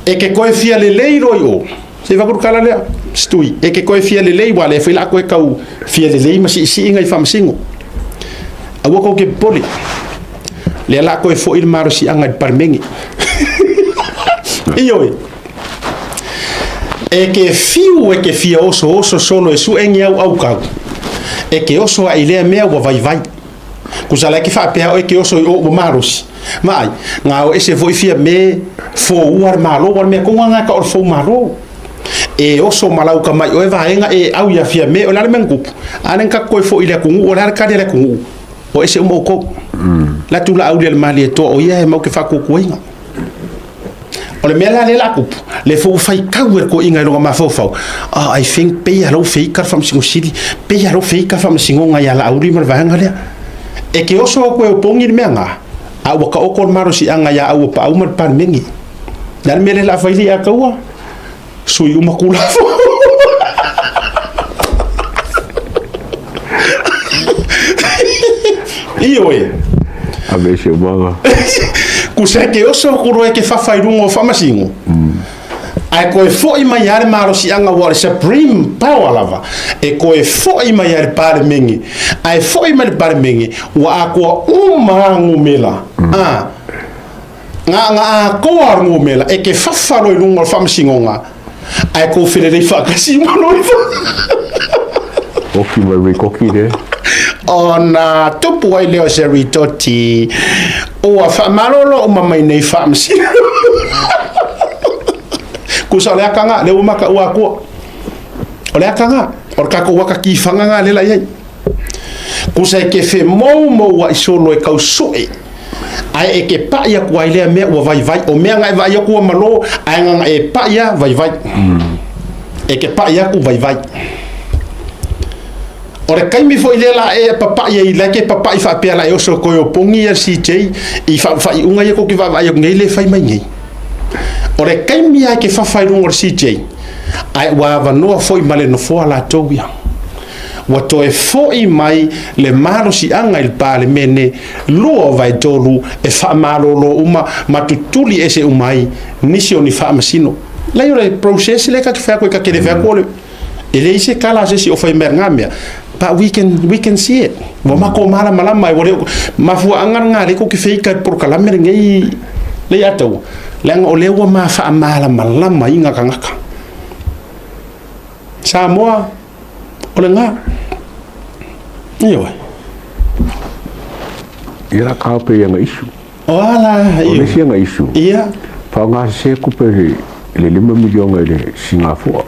E ke koe fia lelei loa i o. Se i vaku kala lea, stui. E ke koe fia lelei wa le fai la koe kau fia lelei ma siisiiga i faamasino. Aua kou ke popole. Lea la koe foʻi le malosiaga i le Palemene. Ioe. E ke fiu e ke fia osooso solo e suʻe ni au aukau. E ke oso aʻe i lea mea ua vaivai. Kusa la e ke faapea oe ke oso i o ua malosi. Vaai, ngā o ese foʻi fia me foua le Malo, ua le mea koga ngā ka o le fou Malo. E oso ma lau ka mai oe vaega e au ia fia me o le a le mea na tupu. A le ka koe foʻi i le atunuu, o le a le kali a le atunuu. O ese uma oukou. La tu la au le Malietoa o ia he mau ke faakuakuaina. O le mea la lea la tupu, le fou faitau e le toeaina i lona mafaufau, ah, I think pei a lou feika le Faamasino Sili, pei a lou feika le Faamasinoga ia Laauli ma le vaega lea. E ke oso au koe o pogi le mea nga, a ua taoto le malosiaga ia au o paau ma le Palemene. Le a le mea lea la fai lea ia taua? Sui uma Tulafono. Ioe. Ave se umaga. Kusa ke oso kuro e ke whawhai runga o whamasingo. Ae koe foʻi mai a le malosiaga ua o le supreme power lava e koe foʻi mai a le Palemene ae foʻi mai le Palemene ua atoa uma a ngumela a Nga nga atoa o le ngumela e ke fafa loa i luga o le faamasinoga ae kou felelei faatasi uma loa ifo. Oki mai rikoki le. Ona tupu ai lea o se ritoti ua faamalolo uma mai nei faamasino. Kusa o le aka nga, lea ua maka ua akua. O le aka nga, o le kakou aka kifanga nga lela iai. Kusa e ke femoumou ai solo e kau soe. Ae e ke paʻi aku ai lea mea ua vaivai. O mea nga e vaai aku ua malo, ae nga e paʻi a vaivai. E ke paʻi aku vaivai. O le kaimi foʻi lea la e papaʻi ai la ke papaʻi faapea la e oso koe o pongi ia CJ i faaiuga ia kou ke vaavaai aku nei le fai mai nei. O le kaimi a ke fafa i luga o le CJ, ae ua avanoa foʻi ma le nofoa latou ia. Ua toe foʻi mai le malosiaga i le Palemene 2/3 e faamalōlō uma ma tutuli ese uma ai nisi o ni faamasino. Leai o le process lea ka te fai atu ai ka te le fai atu o le e leai se kala a se isi o fai mai ngā mea. But we can see it. Ua matou malamalama e ua le mafuaaga lena lea tou te feika i le polokalame lenei lea ia taua leaga o lea ua ma faamalamalama i ngā tagata. Samoa O le ngā. Ioe. Ia la kao pe ia nga isu. O ala, O le isi nga isu. Ia. Whaonga se kupe le 5 miliona i le Singapore.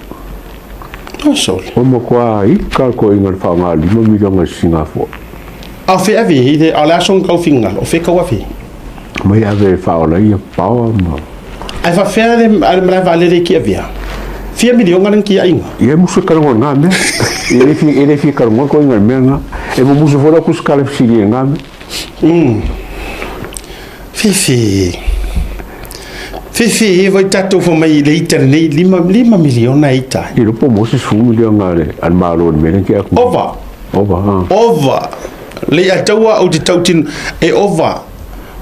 O sole. O mo kua i ka ko inga le whaonga 5 miliona i Singapore. A fe ave i le, o le aso kau fingal, o fe kau ave. Mai ave whaola ia paoa ma. Ai fa fea le ale mala va le ki avia. Fia miliona le ki ainga. Ia musu karongo ngā mea. E le fi karongo ko inga mea ngā. E mo musu fora kus kale siri ngā mea. Fifi. Fifi, e vai tātou fo mai le ita nei, 5 miliona ita. I ropo mo se su miliona le al malo le mea ki aku. Ova. Ova, ha. Ova. Le a taua au te tautin e ova.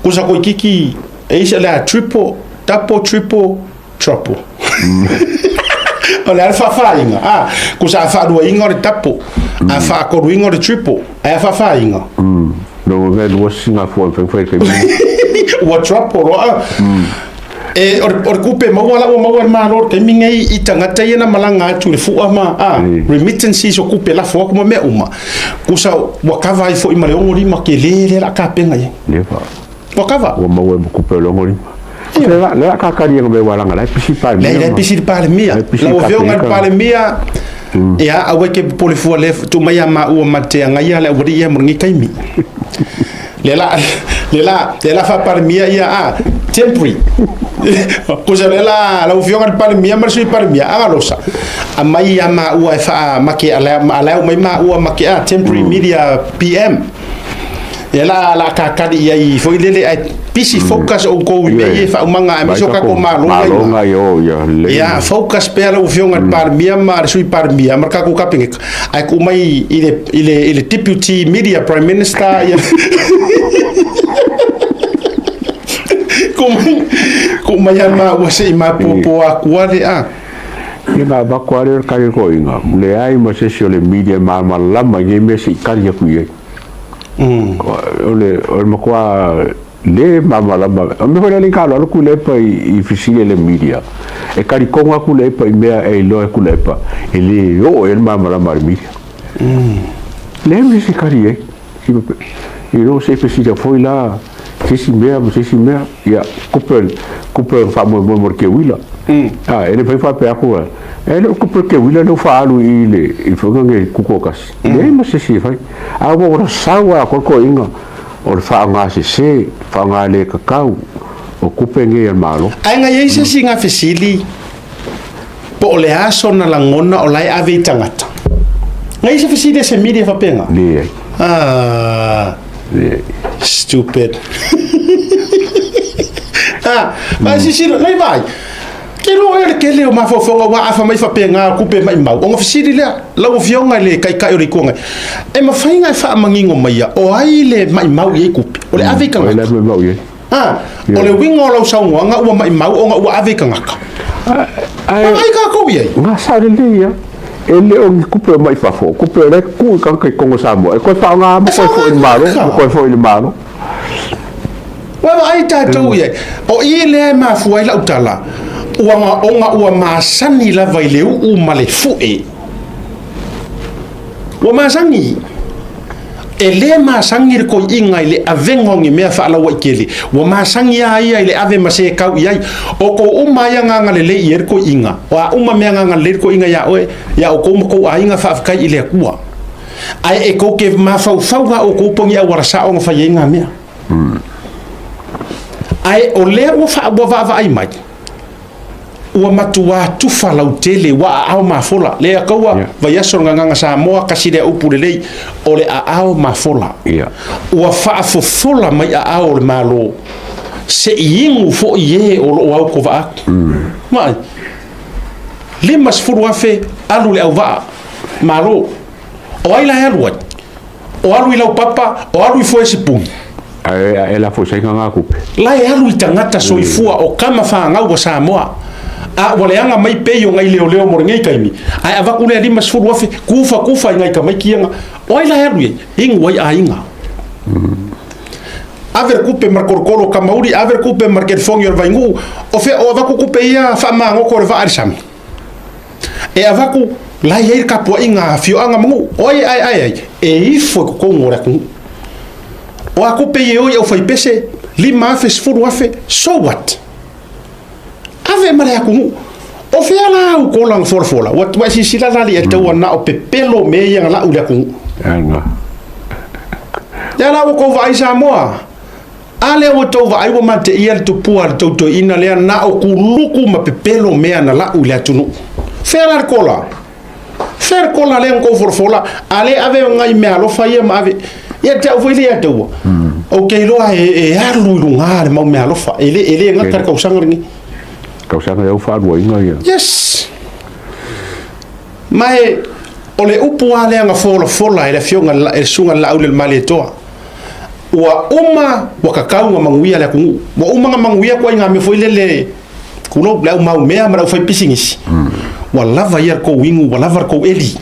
Kusa koi kiki e isa le a triple, double, triple, trouble. O le a whawhainga. Ah, kusa a wharuainga o le double, a whakoruinga o le triple, a whawhainga. No ngai lua Singapore whai whai kai. Ua trouble roa. E, o le kupe maua la ua maua le malo le taimi nei i tagata ia na malaga atu i le fua ma a remittances o kupe lafo atu ma mea uma. Kusa ua kava ai foi ma le 65 ke le le la kapenga ia. Le fa. Ua kava. Ua maua e kupe o le 65. Le la le la kakari nga me walanga la pisi pa Le le pisi le Palemia. La ua fioga le Palemia. Ia aua ke popole fua le tu mai a ma ua ma te anga ia le ua ia mo ngi kaimi. Le la le la le la fa Palemia ia a temporary. Kusa le la la ua fioga le Palemia ma le Sui Palemia aga losa. A mai ia ma ua e fa ma ke ala ala mai ma ua ma ke a temporary media PM. Ia la la kakali ia i foi lele ai pisi focus o kou i mea ia e faaumaga aemaise o tatou Malo Malo ngai o ia le. Ia focus pea lau Afioga i le Palemia ma le Sui Palemia ma le tatou Kapeneta ae tuu mai i le i le i le Deputy Media Prime Minister ia tuu mai Ko mai a maua se i mapopo aku ale a. Ia na avako lava lea o le kali o le toeaina, leai ma se isi o le media e malamalama i nei mea se i kali atu i ai. O le o le matua le malamalama. O le mea foi lea e alo alo Tuilaepa i fesili a le media, e kali tonu lava Tuilaepa i mea e iloa e Tuilaepa e le oo i ai le malamalama a le media. Leai ma se isi e kali i ai. I se i fesili foi la se isi mea ma se isi mea, ia kupe kupe faamoemoe mo le keuila. A e le mafai faapea atu e le o kupe keuila lea ua faaalu i le i le nei tutoatasi. Leai ma se isi e fai. A ua ua sau lava atoa le toeaiina o le faaaoga sese, faaaoga le tatau o tupe nei a le Malo. Ae na i ai se isi na fesili po o le a sona lagona o la e ave i tagata. Na i ai se fesili a se media faapena? Leai. Ah, Leai. Stupid. Ah, ma sisilo, nei vai. Ke loa e le kele o mafaufauga ua afa mai faapena kupe mai mau. Ona fesili lea, lau afioga i le taitai o le Itu Agai, e mafai ona e faamanino maia o ai le maimau i ai kupe? O le ave i O ai tagata. le maimau i ai? Ah, o le uiga o lau saunoaga ua maimau ona ua ave i tagata. Ae Vaai tatou i ai. Ga sao lelei ia. E le o ni kupe o mai fafo, o kupe o la e tuu i tagata i totonu o Samoa e toe faaaoga ma E toe foi i le faaaoga Malo, ma tagata. toe foi i le Malo. Ua vaai tatou i ai. O i lea e mafua ai lau tala, ua ona ua masani lava i le uu ma le fue. Ua masani. E le masani le toeaina i le avega o ni mea faalauaitele. Ua masani lava ia i le ave ma se kau i ai. O kou uma ia agaga lelei i ai le toeaina. O a uma mea agaga lelei le toeaina iā oe, iā outou ma kou aiga, faafetai i le Atua. Ae e kou te mafaufau lava outou po o ni auala sao na fai ai ngā mea. Ae o lea ua faa, ua vaavaai mai, ua matuā tufa lautele, ua aao mafola. Lea kaua, Yeah. vaiaso le Gagana Samoa, kasi lea upu lelei, o le aao mafola. Yeah. Ua faafofola mai aao o le Malo, se i inu foi e o loo au kovaa atu. Vaai, 50,000 alu i le auvaa, Malo. O ai la e alu ai? O alu i laupapa, o alu i foe sipuni. Ae e lafo i saina ngā kupe. La e alu i tagata soifua o kama fanau a Samoa. A ua leaga mai pei o ngai leoleo mo lenei taimi, ae avaku lea 50,000 kufa kufa i ngai tamaiti ia. O ai la e alu i ai? Inu ai aiga. Ave le kupe ma le kolokolo o Kamauri, ave le kupe ma le kelifogi o le Vainuu, o fea o avaku kupe ia faamagoto o le vaa i le sami. E avaku la e i ai le tapuaiga a afioaga ma nuu, o ai e aeae ai? E ifo i totonu o le atunuu. O a kupe ia e o i aufaipese, 5,000, 10,000, so what? Ave ma le atunuu. O fea la au kola na folafola? Ua ua e silasila la le taua na o pepelo mea ia na lau i le atunuu. Aga. Lea la ua tou vaai Samoa. A lea ua tou vaai ua mateia le tupua a le tou toeaina lea na o kuluku ma pepelo mea na lau i le atunuu. Fea la le kola? Fea le kola lea na tou folafola? A lea ave ngai meaalofa ia ma ave. Ia te au foi lea taua. Ou te iloa e, e alu i luga le mau meaalofa. E le, e le gata le tausaga lenei. Tausaga e au faaluaina ia. Yes! Ma e, o le upu lava lea na folafola e le afioga e le susuga i le Laauli o le Malietoa. Ua uma, ua kakau na manuia le atunuu. Ua uma na manuia ituaiga mea foi lele, tulou, le au maumea ma le aufaipisinisi. Ua lava ia le tou inu, ua lava le tou eli.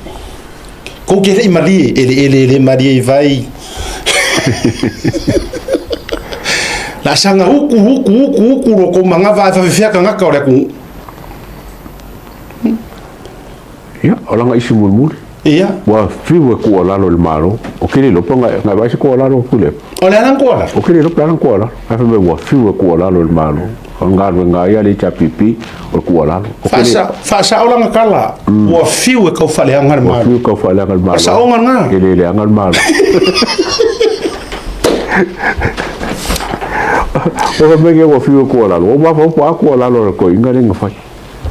Kou te le i malie, eleele e le malie i vai. La saga uku, uku, uku, uku lo kou manava ae faafefea tagata o le atunuu. Ia, o lana isi mulimuli. Ia. Ua fiu e tuualalo i le Malo. O kele iloa pe na vaai se tuualalo a Tuilaepa. O le a lana tuualalo? O kele iloa pe a lana tuualalo. Ae fai mai ua fiu e tuualalo i le Malo. O le galuega a ia a le HRPP o le tuualalo. O kele. Faasao lana tala, ua fiu e tau faaleaga le Malo. Ua fiu e tau faaleaga le Malo. O le saoga lena. E le leaga le Malo. O fai mai nei ua fiu e tuualalo. Ua mafaufau po o a tuualalo a le toeaina lea na fai.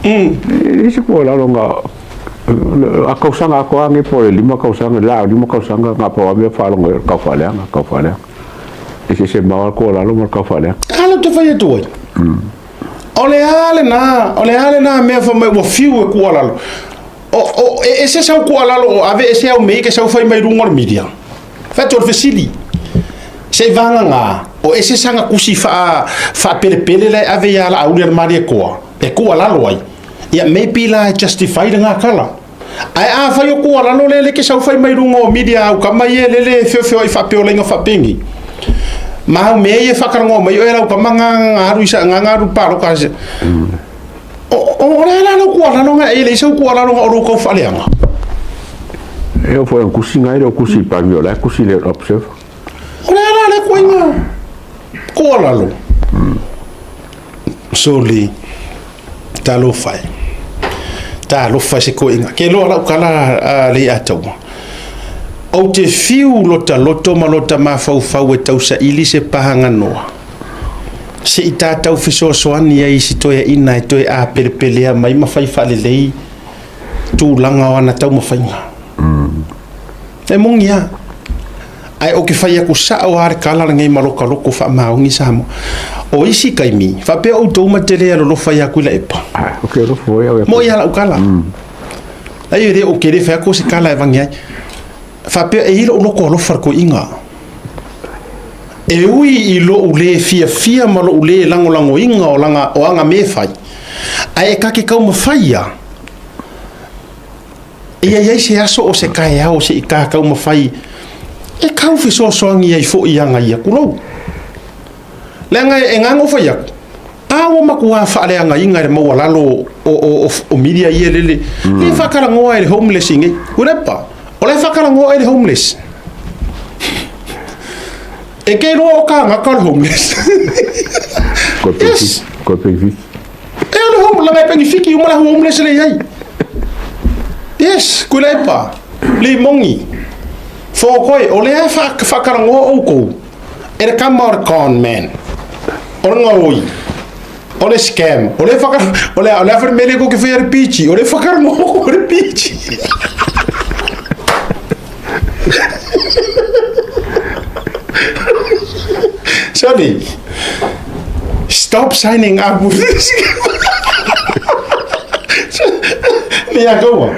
E leai se tuualalo na a tausaga atoa nei po o le 5 tausaga, le la o le 5 tausaga na pau lava mea faalogo ai o le tau faaleaga, tau faaleaga. Eseese mamao lava le tuualalo ma le tau faaleaga. A lea ou te fai atu ai, o le a lena, o le a lena mea fai mai ua fiu e tuualalo. O, o, e ese sau tuualalo o ave ese au mea ia ke sau fai mai luga o le media. Fai atu o le fesili. Sei'vagagā o ese saga kusi faapelepele la e ave iā Laauli a le Malietoa e tuualalo ai, ia maybe la e justify lena tala. Ae afai o tuualalo lea e te sau fai mai luga o media a au tama ia e lele e feofeoai faapeolaiga faapenei, ma au mea ia e faatalanoa mai oe lau tama na alu i na alu i le palota o le a la lau tuualalo na e leai sau tuualalo na o lou tau faaleaga. E oo foi i kusi na e le o kusi i le Palemia o la e kusi i le Observer. O le a la lea koiga tuualalo? Soli, talofa e. Talofa e se koiga. Ke loa lau tala a Leiataua. Ou te fiu lota loto ma lota mafaufau e tausaili se pahaganoa. Se i tātau fesoasoani ai i si toeaina e toe apelepelea mai ma fai faalelei tulaga o ana taumafaiga. E moni lava. Ae ou te fai atu sao lava le tala lenei ma lota loto faamaoni Samoa. O isi taimi, faapea outou ma te le alolofa ia Tuilaepa. Ou te alofa foi au ia. Moi lava lau tala. Ai e le ou te le fai atu se tala e vage ai. Faapea e i ai lou loto alofa i le toeaina. E ui i lou le fiafia ma lou le lagolagoina o lana o ana mea e fai, ae e ta te taumafai lava. Ia i ai se aso o se taeao se i ta taumafai e tau fesoasoani ai foi i aga ia, tulou. Leaga e gago fai atu, a ua matua faaleagaina e le maualalo o media ia lele, le faatalanoa e le homeless i nei. Tuilaepa, o la e faatalanoa e le homeless. E ke iloa o kānaka o le homeless. Yes. Koe penifiki. E o le homeless, langa e penifiki uma la homeless le iai. Yes, Tuilaepa, Limongi, Fokoe, o lea e faatalanoa outou e le kama o le con man, o le gaoi, o le scam, o le whaka, o le, o le awhare mele ko ke whai le PG, o le whakarongo o le PG. Sorry. Stop signing up with this. Ni a kaua.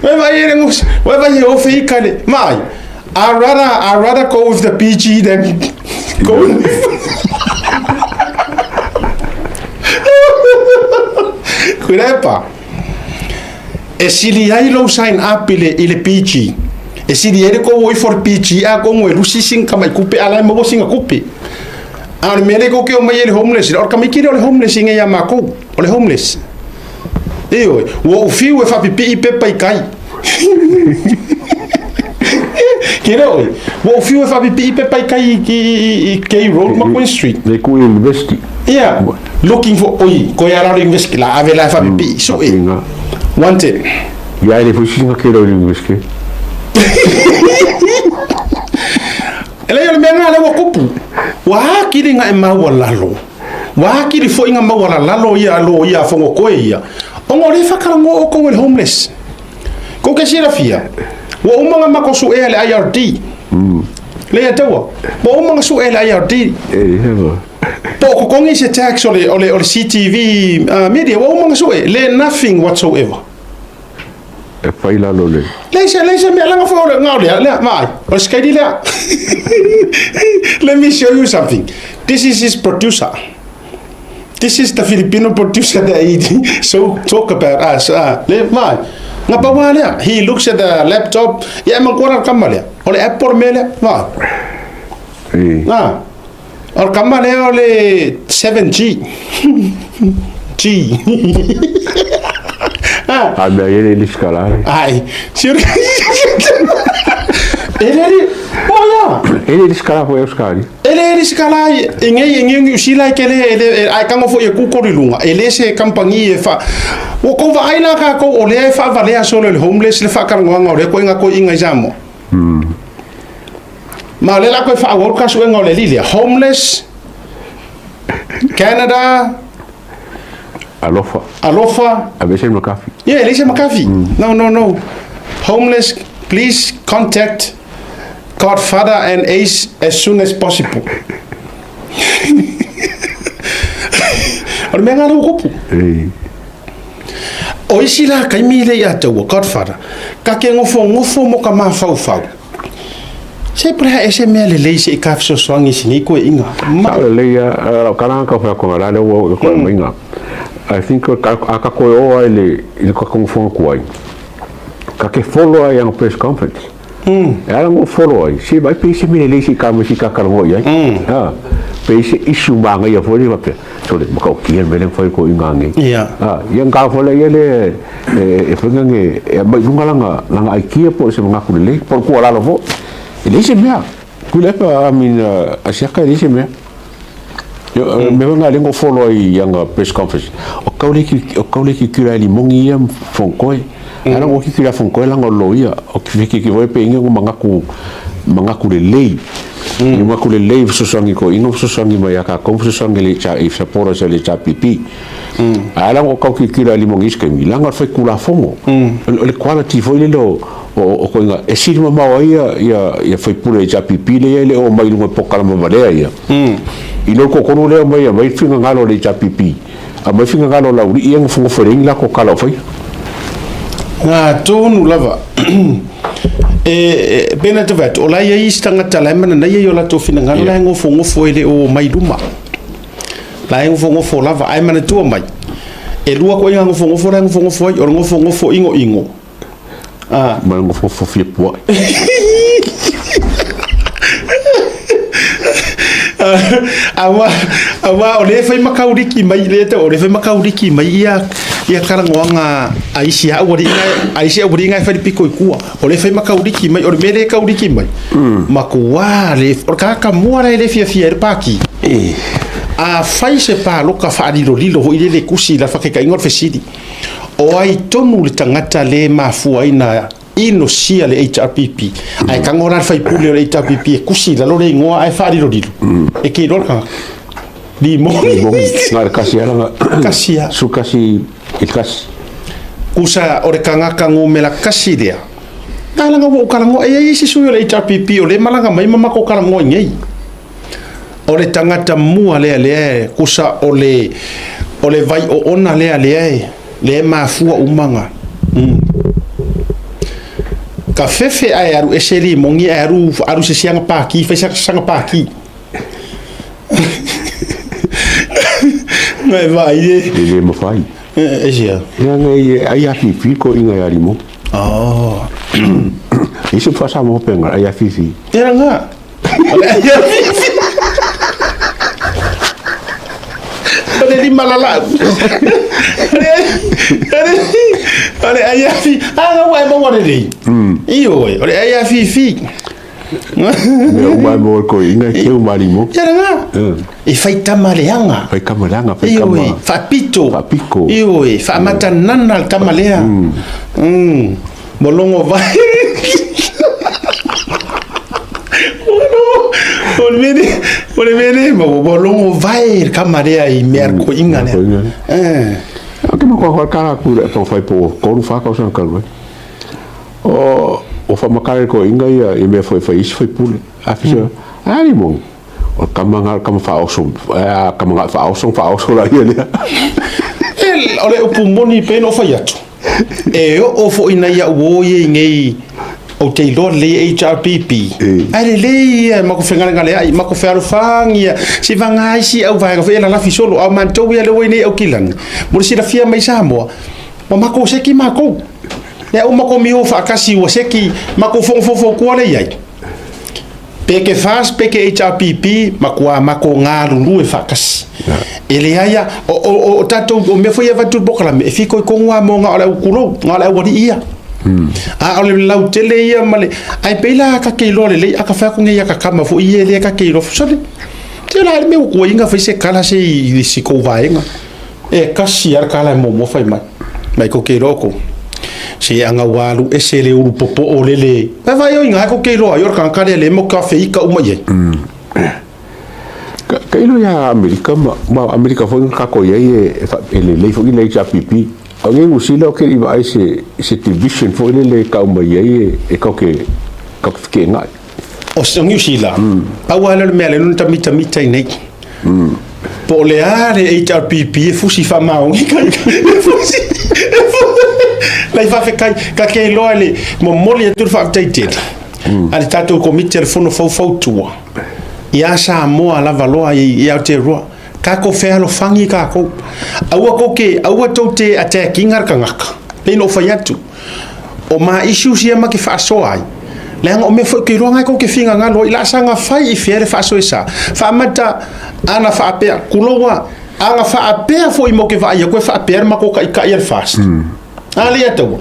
Wai vai e ngus, wai vai e ofe i kale. Mai. I rather go with the PG than go with Kuilepa. E sili ai lou sign up i le, i le PG. E sili ai le kou o ifo le PG a kongo e lusi sing ka mai kupe ala e maua singa kupe. A o le mea le kou ke o mai e le homeless, o le kamaiki lea o le homeless inga ia mākou, o le homeless. Ioe, ua ou fiu e faapipii pepa i kai. Ke lea oe, ua ou fiu e faapipii pepa i kai i K Road ma Queen Street. Le ku university. Yeah, looking for, oi, koe ala o le university, la ave la e faapipii, so e. Wanted. Ia e le fai singa ke rau university. E leai o le mea lena lea ua kupu. Ua akili nga e maualalo. Ua akili foi nga maualalalo ia lo ia a Fogokoe ia. Ona o lea e faatalanoa outou e le homeless. Kou ke silafia, ua uma nga mako su'ea e le IRD. Le ia taua, ua uma nga su'ea e le IRD. Po o totogi se tax o le, o le, o le CTV media, ua uma nga su'e. Le nothing whatsoever. E fai lalo le. Leai se, leai se mea, leaga foi o le, na o lea, lea, vaai, o le skeidi lea. Let me show you something. This is his producer. This is the Filipino producer that he so talk about us. Le, vaai, nga paua lea. He looks at the laptop, ia e mankuara le kama lea. O le Apple mea lea, vaai. Ah, o le kama lea o le 7G. G. Ah. A mea e le sikala. Ai, si o E le le, moia. E le sikala foi o sikala. E le le sikala i ngei e ngei ngi usila ke le e le ai kango foi e kuko i lunga. E le se company e fa. Ua kou vaai la ka kou o lea e faavalea solo i le homeless le faatalanoaga o lea koiga koiga i Samoa. Ma o lea la koe faaauau le kasuega o le alii lea. Homeless, Canada, Alofa. Alofa. Aveese le McCarthy. Yeah, e leai se McCarthy. No, no, no. Homeless, please contact Godfather and Ace as soon as possible. O le mea lena lea ua kupu. O isi la taimi lea ia te ua Godfather, ka ke nofonofo mo ka mafaufau. Se po le a ese mea lelei seʻi ka fesoasoani i sinei koeʻiga. Sao lelei a lau kala ka fai ko la le wo ko mainga. I think a ka koe o ai le i le ka kongo kuai. Ka ke follow ai ang press conference. E ala ngo follow ai. Si mai pe se mele le si ka mo si ka ka ngo ai. Ha. Pe se issue ma ngai fo le vape. So le maka o kia mele fai ko inga ngi. Ha. Ia nga fo le ia le e fai nge e mai lunga langa langa ai kia po se nga ku le po ku ala lo E le se mea. Ku le pa I mean a se ka le se mea. Yo me nga le ngo follow ai anga press conference. O kau le ki o kau le ki kura li mongi ia fongkoi. Ala ngo ki kura fongkoi langa lo ia. O ki ki ki voi pe inga ngo mangaku mangaku le lei. Ni mangaku le lei fesoasoani ko inga fesoasoani mai a ka ko fesoasoani le cha i sapora sa le cha pipi. Ala ngo kau ki kura li mongi iska mi langa fai kula fongo. O le quality foi le lo o ko inga e sili mamao ai ia ia ia faipule i HPP le ia le o mai lunga pokalama valea ia. I lo kokonu lea mai mai fingangalo le HPP. A mai fingangalo la uri ia ngofo le la ko kala o fai. Ngā tonu lava. E pena te whatu, o lai ai isi tangata lai mana nei ai o latou finagalo lai ngofongofo e le o mai luma. Lai ngofongofo lava, ai mana tua mai. E lua koe ngā ngofongofo lai ngofongofo ai, o le ngofongofo ingo ingo. Ah. Ma ngofongofo fia puai. Aua, aua o le fai makauriki mai le te o le fai makauriki mai ia ia karangoanga a isi au ari ngai a isi au ari ngai fai piko i kua. O le fai makauriki mai o le mele kauriki mai. Ma kua le o ka ka mua le le fia fia e paki. A fai se pa loka fa lilo lilo ho ile le kusi la fa ke ka ingor fesili. O ai tonu le tagata le mafua ai na inosia le HRPP. Ae kago la le faipule o le HRPP e kusi i lalo le igoa ae faalilolilo. E ke iloa le tagata. Limoni. Limoni. Na le kasi ala. Kasi a. Su kasi i kasi. Kusa o le kangaka ngomela kasi lea. Na langa ua ou kalagoa e iai isi sui o le HRPP o le malaga mai ma mako kalagoa i nei. O le tagata mua lea lea e kusa o le o le vai oona lea lea e lea e mafua umaga. Mm. Ka fefe ae alu ese limogi ae alu alu se siaga paki fai sa saga paki. Ngai vai e. E le mawhai. E sia. Ia ngai ai a fifi ko inga ia limo. Oh. Isu whasa mo penga ai a fifi. Era nga. O le lima lalau. O le ai afi. Ah, nga ua e maua lelei. Ioe, o le ai afi fi. Mea uma e maua ko inga ke o marimo. Ia nga. E whai tama leanga. Whai kama leanga, whai kama. Ioe, whapito. Whapiko. Ioe, whamata nana le tama lea. Molongo vai. O le mele, o le mele, ma molongo vai ka marea i mea ko inga lea. Eh. Ke ma ko kara ku le tong fai po koru fa ka sa ka O o fa makare ko inga ia i mea foi fai isi fai pule. A fisa, ari mo. O kama nga kama fa oso, a kama nga fa oso fa oso la ia lea. E o le upu moni pe no fai atu. E oo foi nei au o ia i nei ou te iloa lelei HRPP. Ae lelei ia ma ko fegalegale ai ma ko fealofagia se vaga ai si au vaega foi e lalafi solo a o matou ia lea ua i nei Aukilani mo le silafia mai Samoa ua makou seki makou. Lea ua makou miho faatasi ua seki makou fogafofoukua lea i ai. Pe ke FAST pe ke HRPP matua mako galulue faatasi. E leai a o o o tatou o mea foi e avatu i le polokalame e fikoikogo lava mo na o le au kulou, na o le aualii ia. A o le lautele ia ma le ae pei la ka ke iloa lelei a ka fai atu nei ia kakama foi ia lea ka ke iloa sole. Te la le mea ua kuaiga fai se kala se i si kou vaega. E kasi a le kala e muamua fai mai. Mai ko ke iloa kou. Se anga ua alu ese le ulu popoo lele. Vai vai oi ngai ko ke iloa ai o le kanaka lea le mo ka feika uma i ai. Ka, ka ilo ia Amerika ma, ma Amerika foi ka ko ia e, e lelei foi le HRPP. O nge New o ke i vaai se, se division foi le le ka uma i ai e, e kau ke, kau ke whike ngai. O New Zealand, pau lava lea o le mea lea na tamitamita i nei. Po o le a le HRPP e fusi faamaoni kai e fusi e fusi lai faafetai ka ke iloa le momoli atu le faafetai tele. A le tatou Komiti a le Fono Faufautua ia Samoa lava loa i Aotearoa, tatou fealofani tatou. Aua tou te, aua tou te attack ina le tagata. Pei ona ou fai atu, o ma issues ia ma te faasoa ai, leaga o mea foi ou te iloa na tou te finagalo ai, laasaga fai i fea le faasoesa. Faamata ana faapea, tulou a, ana faapea foi mo ke vaai atu e faapea le matou taitai a le FAST. A le ataua,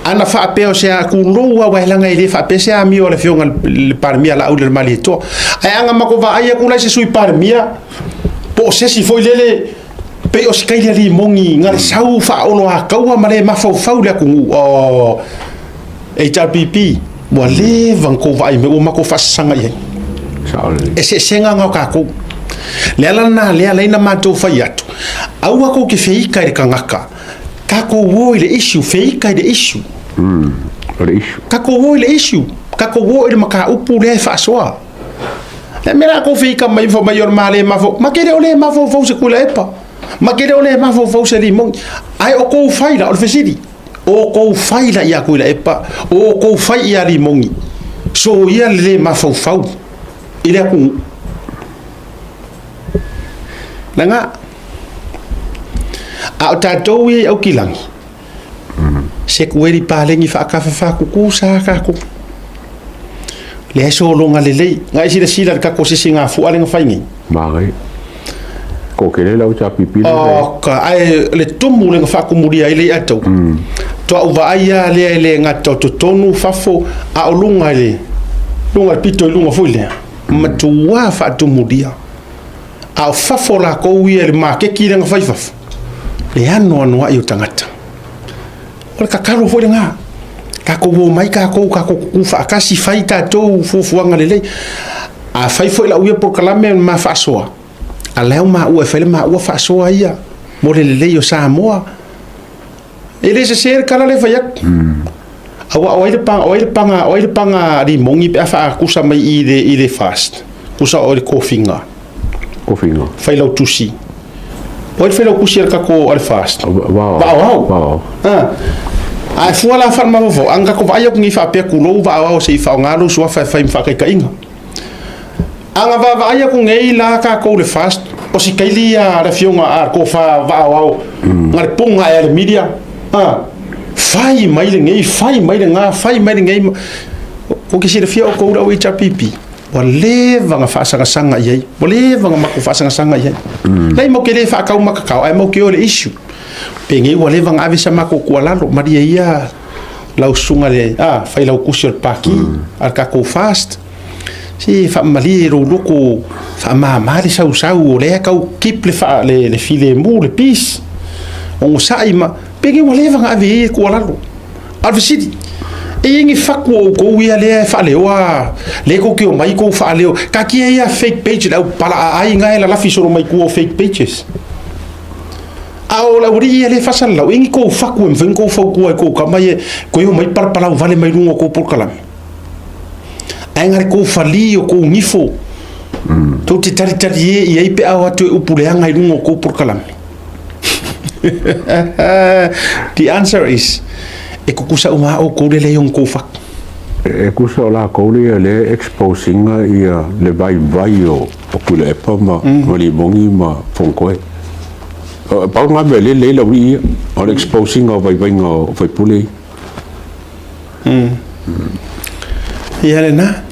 ana faapea o se a tulou a waelaga e le faapea se amio a le afioga i le Palemia Laaulialemalietoa. Ae ana matou vaai atu la i se sui Palemia, po o se isi foi lele, pei o se kaili a limoni na le sau faaoloataua ma le mafaufau i le atunuu, oh, HRPP, ua leva ona tou vaai mai, ua matou faasasaga i ai. Eseesega na o tatou. Le ala lena lea alai na matou fai atu, aua tou te feita i le tagata, tatou o i le issue, feita i le issue. O le issue. Tatou o i le issue, tatou o i le mataupu lea e faasoa. Le mea la kou feita mai fai mai o le ma le mafaufau, ma te le o le mafaufau se Tuilaepa, ma te le o le mafaufau se Limoni. Ae o kou fai la, o le fesili, o kou fai la ia Tuilaepa, o kou fai ia Limoni, soia le le mafaufau i le atunuu. Leaga, a o tatou ia i Aukilagi, se kueli paleni faakafa fakuku sa tatou. Leai sologa lelei. Na e silasila i le tatou sisigafua lea na fai nei. Manaia. Toatele lau HRPP lea. Oh, ka, ae le tumu lea na faatumulia ai le i'a tau. Toa vaai lava lea e le gata o totonu, fafo, a o luga i le, luga i le pito i luga foi lea, matua faatumulia. A o fafo lakou ia i le maketi lea na fai i fafo, le anoanoai o tagata. O le tatalo foi lena, tatou omai tatou, tatou tutu faatasi, fai tatou fuafuaga lelei. A fai foi lau ia polokalame ma faasoa, a la e o maua e fai le maua faasoa ia mo le lelei o Samoa. E le sese le tala lea e fai atu. Aua o ai le paga, o ai le paga, o ai le paga limoni pe a faatusa mai i le, i le FAST, tusa o le kofiga. Kofiga. Failautusi. O ai le failautusi a le tatou a le FAST? Vaaoao. Vaaoao. Ah. Ae fua la faalemafaufau, a na tatou vaai atu nei faapea tulou Vaaoao se i faaaoga lou suafa e fai ma faataitaiga. A na vaavaai atu nei la tatou le FAST, o si kaili ia a le afioga a le tofa Vaaoao, na le poga ea le media, ah, fai mai lenei, fai mai lena, fai mai lenei. Kou te silafia outou le au HRPP, ua leva na faasagasaga i ai, ua leva na matou faasagasaga i ai. Leai matou te le faataumatatao, ae matou te o i le issue. Penei ua leva na ave sa matou tuualalo, malie ia lau susuga le a failautusi o le Pati a le tatou FAST, se faamalie lou loto, faamama le sausau, o lea e tau keep le, fa, le, le filemu, le peace, onosai ma, penei ua leva na ave i ai le tuualalo. A o le fesili, e i ai ni fatu o outou ia lea e faaleoa, lea tou te omai tou faaleo, taatia ia fake page le au palaaai na e lalafi solo mai tua o fake pages. A o le aualii ia lea e faasalalau, e i ai ni tou fatu e mafai ona tou fautua i tou tama ia, toe omai palapalau vale mai luga o tou polokalame. Ae na le tou fali o tou nifo, tou te talitalie i ai pe a o atu e upu leaga i luga o tou polokalame. The answer is, e tutusa uma lava outou le leai o ni tou fatu. E tusa o latou lea lea e expose ina ia le vaivai o Tuilaepa ma Limoni ma Fonotoe. Pau lena mea lea e lelei lau alii ia, o le expose ina o vaivaiga o faipule ia. Ia lena.